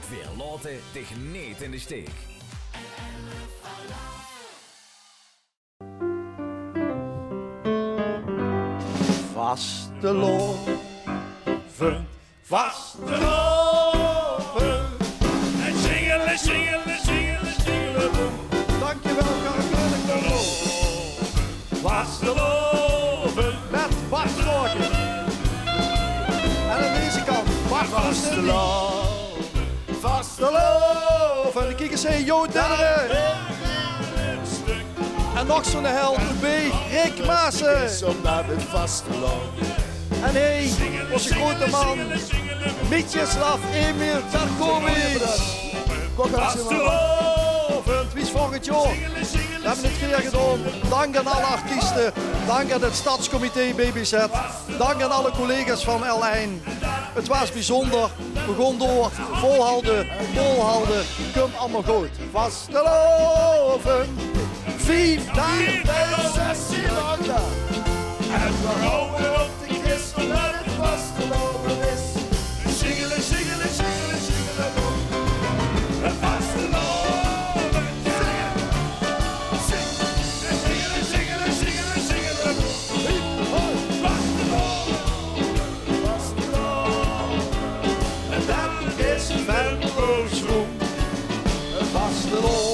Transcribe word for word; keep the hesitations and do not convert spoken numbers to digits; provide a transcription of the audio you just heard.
Veer laote dich neet in de steek. Vastelaovend. Vastelaovend. En sjingele, sjingele, sjingele, sjingele. Dankjewel, Carolina Combo. Vastelaovend. Met Bart Vlogen. En aan deze kant Bart Vastelaovend. Vastelaovend. Kiek ens, hé, Jo Denneren. En nog zoe'n held d'rbie, Rick Maassen. En hé, ózze groete man, Mieczysław Emil Terkowicz. Vastelaovend. Wie is volgend jaor? Veer höbbe 't weer gedoon. Dank aan alle artieste. Dank aan 't stadscomité B B Z. Dank aan alle collega's van L1. 't Waas biezónder. Veer gaon door. Volhalde, volhalde. Kump allemaol good. Vastelaovend. Vief daag. Vief daag. En veer houwe op de kis, ómdet 't vastelaovend is. Sjingele, sjingele, sjingele, sjingele. 't Vastelaovend. Sjingele, sjingele, sjingele, sjingele. Vastelaovend. Vastelaovend. En det is van oorsprong. Vastelaovend.